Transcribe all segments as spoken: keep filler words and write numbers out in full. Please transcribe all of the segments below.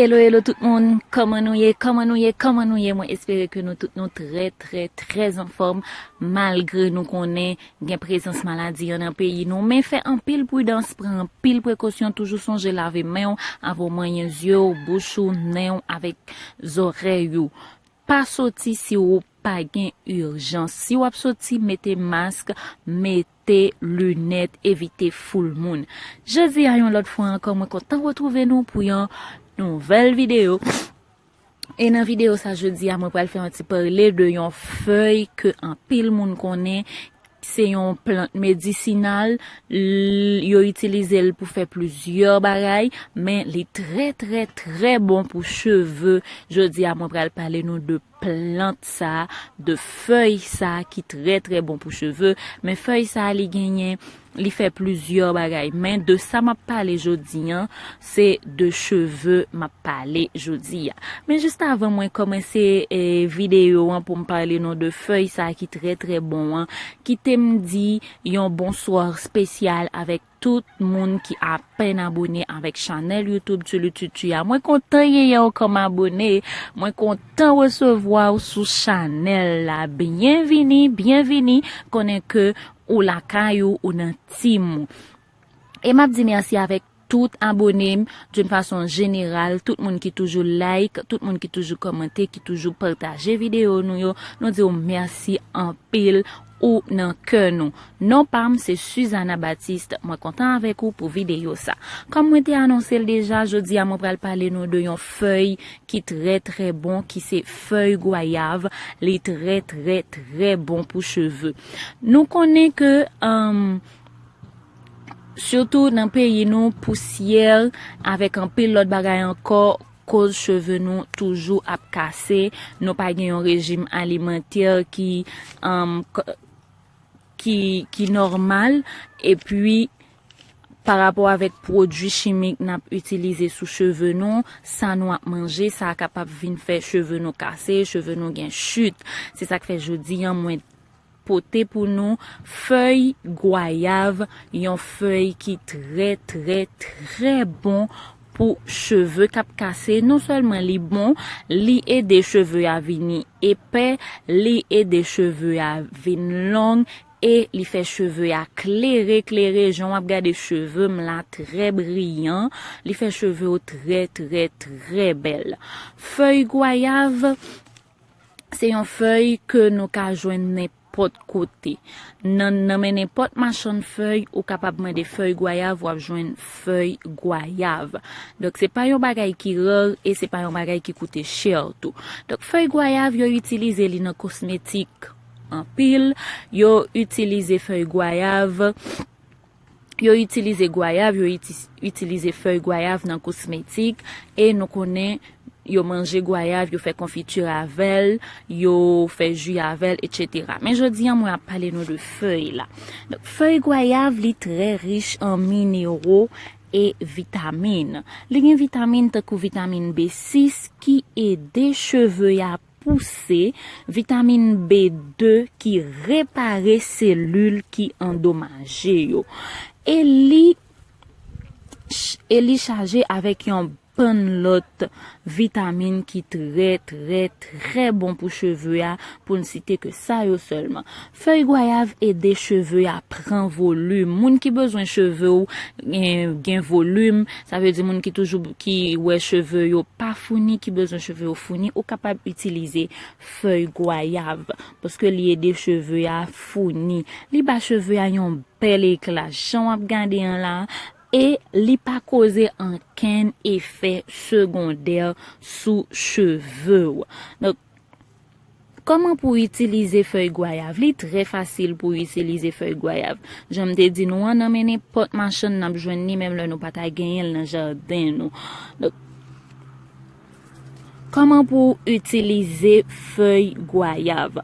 Hello, hello tout moun, kòman nou ye, kòman nou ye, kòman nou ye? Mwen espere ke nou tout nou trè, trè, trè anfòm, malgre nou konnen gen prezans maladi an nan peyi nou, men fè anpil pridans, pran anpil prekosyon, toujou sonje lave men w avan w manyen zye w, bouch ou, nen w avèk zòrèy ou. Pa soti si ou pa gen ijans. Si w ap soti, mete mask, mete linèt, evite foul moun. Jodi a, yon lòt fwa ankò, mwen kontan retwouve nou pou yon nouvèl videyo. E nan videyo sa jodi a, mwen pral fè yon ti pale de yon fèy ke anpil moun konnen. Se yon plant medisinal, l- yo itilize l pou fè plizyè bagay, men li trè, trè, trè bon pou cheve. Jodi a, mwen pral pale nou de plant sa, de fèy sa ki trè, trè bon pou cheve. Men fèy sa, li genyen, li fè plizyè bagay. Men de sa m ap pale jodi a, se de cheve m ap pale jodi a. Men jis avan mwen kòmanse, eh, videyo an pou m pale nou de fèy sa ki trè, trè bon an, kite m di yon bonswa espesyal avèk tout moun ki apèn abone avèk chanèl YouTube Tchulutchutchu a. Mwen kontan genyen w kòm abone. Mwen kontan resevwa w sou chanèl la. Byenvini, byenvini. Konnen ke ou lakay ou, ou nan team ou. E m ap di mèsi avèk tout abone m, d'une façon générale, tout moun ki toujou like, tout moun ki toujou kòmante, ki toujou pataje videyo nou yo. Nou di w mèsi anpil, ou nan kè nou. Non pa m se Suzana Baptiste, mwen kontan avèk ou pou videyo sa. Kòm mwen te anonse l deja, jodi a mwen pral pale nou de yon fèy ki trè, trè bon, ki se fèy gwayav. Li trè, trè, trè bon pou cheve. Nou konnen ke, um, sitou nan peyi nou, pousyè avèk anpil lòt bagay ankò koz cheve nou toujou ap kase. Nou pa gen yon rejim alimantè ki, um, k- ki, ki nòmal, epi pa rapò avèk pwodui chimik n ap itilize sou cheve nou, sa nou ap manje, sa kapab vin fè cheve nou kase, cheve nou gen chit. Se sa k fè jodi a mwen pote pou nou fèy gwayav, yon fèy ki trè, trè, trè bon pou cheve k ap kase. Non sèlman li bon, li ede cheve a vini epè, li ede cheve a vin long, e li fè cheve a klere, klere. Jan w ap gade cheve m la, trè briyan. Li fè cheve w trè, trè, trè bèl. Fèy gwayav, se yon fèy ke nou ka jwenn nenpòt kote. Nan, nan men nenpòt machann fèy, ou kapab mande fèy gwayav, w ap jwenn fèy gwayav. Donk, se pa yon bagay ki rè e se pa yon bagay ki koute chè tou. Donk, fèy gwayav, yo itilize li nan kosmetik anpil. Yo itilize fèy gwayav, yo itilize gwayav, yo iti- itilize fèy gwayav nan kosmetik. E nou konnen yo manje gwayav, yo fè konfiti avè l, yo fè ji avè l, etsetera. Men jodi a, mwen ap pale nou de fèy la. Donk, fèy gwayav, li trè rich an minero e vitamin. Li gen vitamin tankou vitamin B sis ki ede cheve a pouse, vitamin B de ki repare selil ki andomaje yo. E li, e li chaje avèk yon bann lòt vitamin ki trè, trè, trè bon pou cheve a, pou n site ke sa yo sèlman. Fèy gwayav ede cheve a pran volim. Moun ki bezwen cheve w gen, gen volim, sa vle di moun ki toujou, ki wè cheve yo pa founi, ki bezwen cheve yo founi, ou kapab itilize fèy gwayav, paske li ede cheve a founi. Li ba cheve a yon bèl ekla. Jan w ap gade an la, e li pa koze ankenn efè segondè sou cheve w. Donk, kòman pou w itilize fèy gwayav? Li trè fasil pou w itilize fèy gwayav. Jan m te di nou an, nan men nenpòt machann n ap jwenn li, menm lè nou pa ta genyen l nan jaden nou. Donk, kòman pou w itilize fèy gwayav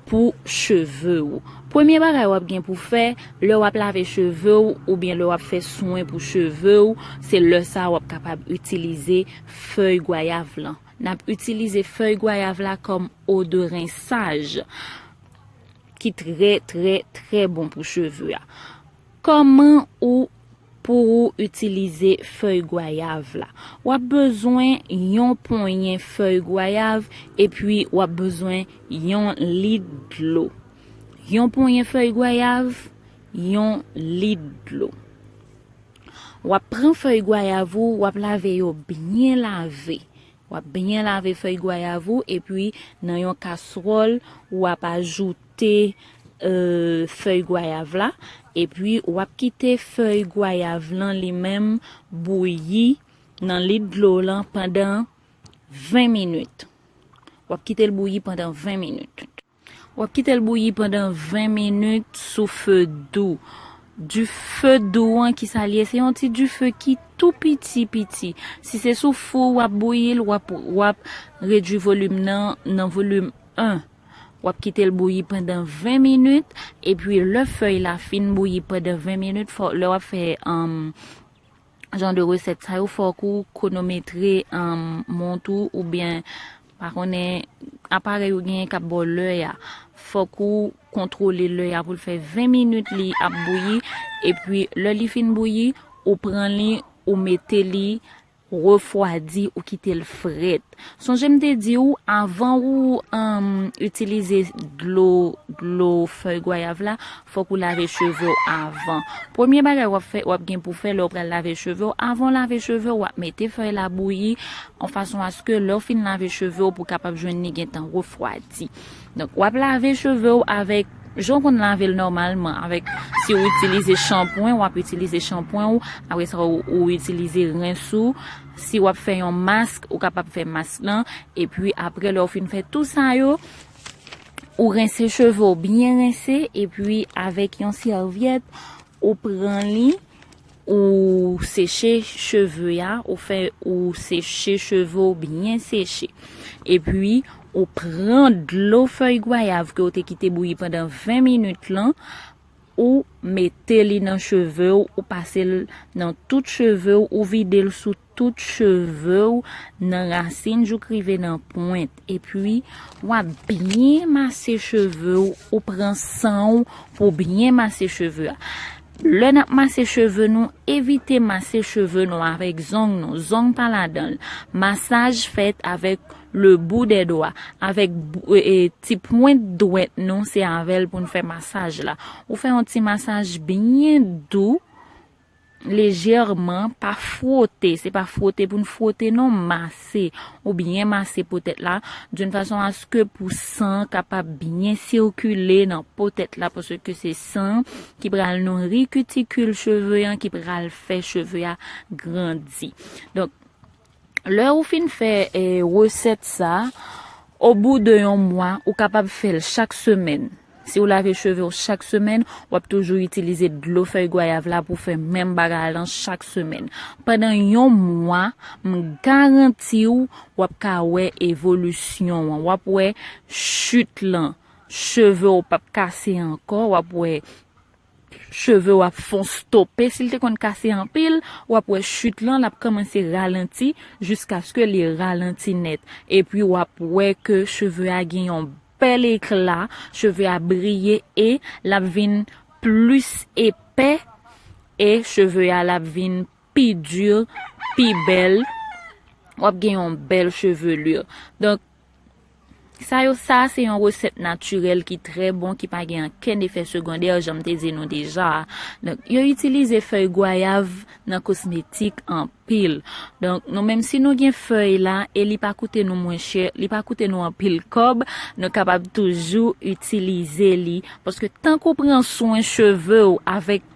pou cheve w? Premye bagay w ap gen pou fè, lè w ap lave cheve w oubyen lè w ap fè swen pou cheve w, se lè sa a w ap kapab itilize fèy gwayav lan. N ap itilize fèy gwayav la kòm eau de rinçage, ki trè, trè, trè bon pou cheve a. Kòman ou pou ou itilize fèy gwayav la. W ap bezwen yon ponyen fèy gwayav epi w ap bezwen yon lit dlo. Yon ponyen fèy gwayav, yon lit dlo. W ap pran fèy gwayav ou, w ap lave yo byen lave. W ap byen lave fèy gwayav ou, epi nan yon kaswòl, w ap ajoute, e, fèy gwayav la, epi w ap kite fèy gwayav lan li menm bouyi nan lit dlo lan pandan ven minit. W ap kite l bouyi pandan ven minit. W ap kite l bouyi pandan ven minit sou fe dou. Dife dou an, ki sa l ye? Se yon ti dife ki tou piti piti. Si se sou fou w ap bouyi l, w ap, w ap redui volim nan, nan volim en. W ap kite l bouyi pandan ven minit, epi lè fèy la fin bouyi pandan ven minit, fò, lè w ap fè, um, jan de resèt sa yo, fòk ou kwonometre, um, mont ou, oubyen, pa konnen, aparèy ou genyen k ap ba w lè a. Fòk ou kontwole lè a pou l fè ven minit li ap bouyi, epi lè li fin bouyi, ou pran li, ou mete li refwadi, ou kite l frèt. Sonje m te di w, avan ou, um, itilize dlo, dlo fèy gwayav la, fòk ou lave cheve w avan. Premye bagay w ap fè, w ap gen pou fè lè w pral lave cheve w, avan w lave cheve w, w ap mete fèy la bouyi, an fason aske lè w fin lave cheve w, pou w kapab jwenn li gentan refwadi. Donk, w ap lave cheve w avèk, jan w konn lave l nòmalman, avèk, si w itilize chanpwen, w ap itilize chanpwen w, apre sa, ou, ou itilize rens ou. Si w ap fè yon mask, ou kapab fè mask lan, epi apre, lè w fin fè tou sa yo, ou rense cheve w byen rense, epi avèk yon sèvyèt, ou pran li, ou seche cheve a, ou fè, ou seche cheve w byen seche. Epi, ou pran dlo fèy gwayav ke w te kite bouyi pandan ven minit lan, ou mete li nan cheve w, ou pase l nan tout cheve w, ou vide l sou tout cheve w, nan rasin jouk rive nan pwent. Epi, w ap byen mase cheve w, ou pran san w pou byen mase cheve a. Lè n ap mase cheve nou, evite mase cheve nou avèk zong nou. Zong pa ladan l. Masaj fèt avèk le bout des doigts, avèk bou-, e, e, ti pwent dwèt nou, se avè l pou n fè masaj la. Ou fè yon ti masaj byen dou, lejèman, pa fwote, se pa fwote pou n fwote non, mase, ou byen mase po tèt la, d'une façon à ce que pou san kapab byen sikile nan po tèt la, paske se san ki pral nouri kitikil cheve an, ki pral fè cheve a grandi. Donk, lè ou fin fè, e, resèt sa, au bout de yon mwa, ou kapab fè l chak semèn. Si w lave cheve w chak semèn, w ap toujou itilize dlo fèy gwayav la pou fè menm bagay lan chak semèn. Pandan yon mwa, m garanti w, w ap ka wè evolisyon an. W ap wè chit lan. Cheve w p ap kase ankò. W ap wè cheve w ap fè yon stope. Si l te konn kase anpil, w ap wè chit lan, l ap kòmanse ralanti jiskaske li ralanti nèt. Epi w ap wè ke cheve a gen yon bèl ekla, cheve a briye e l ap vin plis epè e cheve a l ap vin pi di, pi bèl. W ap gen yon bèl chevelure. Donk, sa yo, sa se yon resèt natirèl ki trè bon, ki pa gen ankenn efè segondè, jan m te di nou deja a. Donk, yo itilize fèy gwayav nan kosmetik anpil. Donk, nou menm si nou gen fèy la e li pa koute nou mwen chè, li pa koute nou anpil kòb, nou kapab toujou itilize li. Paske tank ou pran swen cheve w avèk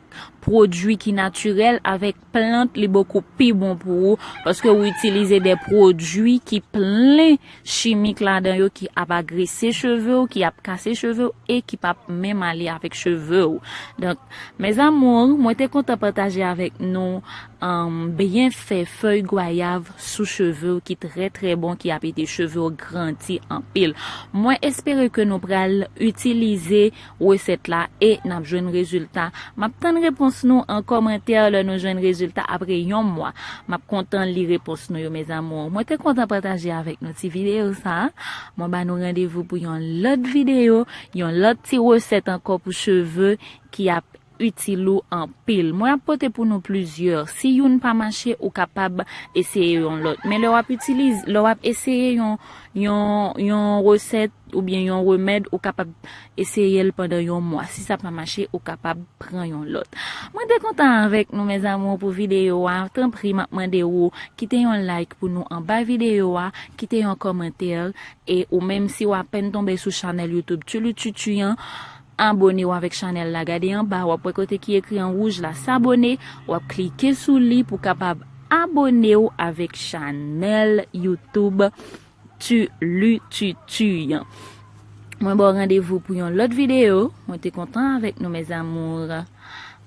pwodui ki natirèl, avèk plant, li bokou pi bon pou ou, paske ou itilize de pwodui ki plen chimik ladan yo, ki ap agrese cheve w, ki ap kase cheve w e ki p ap menm ale avèk cheve w. Donk, mes amours, mwen te kontan pataje avèk nou, um, byenfè fèy gwayav sou cheve w ki trè, trè bon, ki ap ede cheve w grandi anpil. Mwen espere ke nou pral itilize resèt la e n ap jwenn rezilta. M ap tann repons nou an kòmantè lè nou jwenn rezilta apre yon mwa. M ap kontan li repons nou yo, mes amours. Mwen te kontan pataje avèk nou ti videyo sa a. Mwen ba nou randevou pou yon lòt videyo, yon lòt ti resèt ankò pou cheve ki ap itil ou anpil. Mwen ap pote pou nou plizyè. Si youn pa mache, ou kapab eseye yon lòt. Men lè w ap itilize, lè w ap eseye yon, yon, yon resèt oubyen yon remèd, ou kapab eseye l pandan yon mwa. Si sa pa mache, ou kapab pran yon lòt. Mwen te kontan avèk nou, mes amours, pou videyo a. Tanpri, m ap mande w kite yon like pou nou anba videyo a, kite yon kòmantè, e ou menm si w apèn tonbe sou chanèl YouTube Tulu Tutu an, abone w avèk chanèl la. Gade anba, w ap wè kote ki ekri an wouj la, s'abonner, w ap klike sou li pou kapab abone w avèk chanèl YouTube Tulu Tutu an. Mwen ba w randevou pou yon lòt videyo. Mwen te kontan avèk nou, mes amours.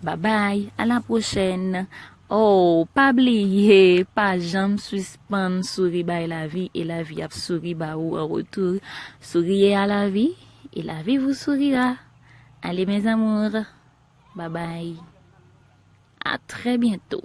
Babay, a la pwochèn. Oh, pa bliye, pa janm sispann souri bay lavi, e lavi ap souri ba ou an retou. Souriez à la vie, et la vie vous sourira. Allez, mes amours, bye bye. À très bientôt.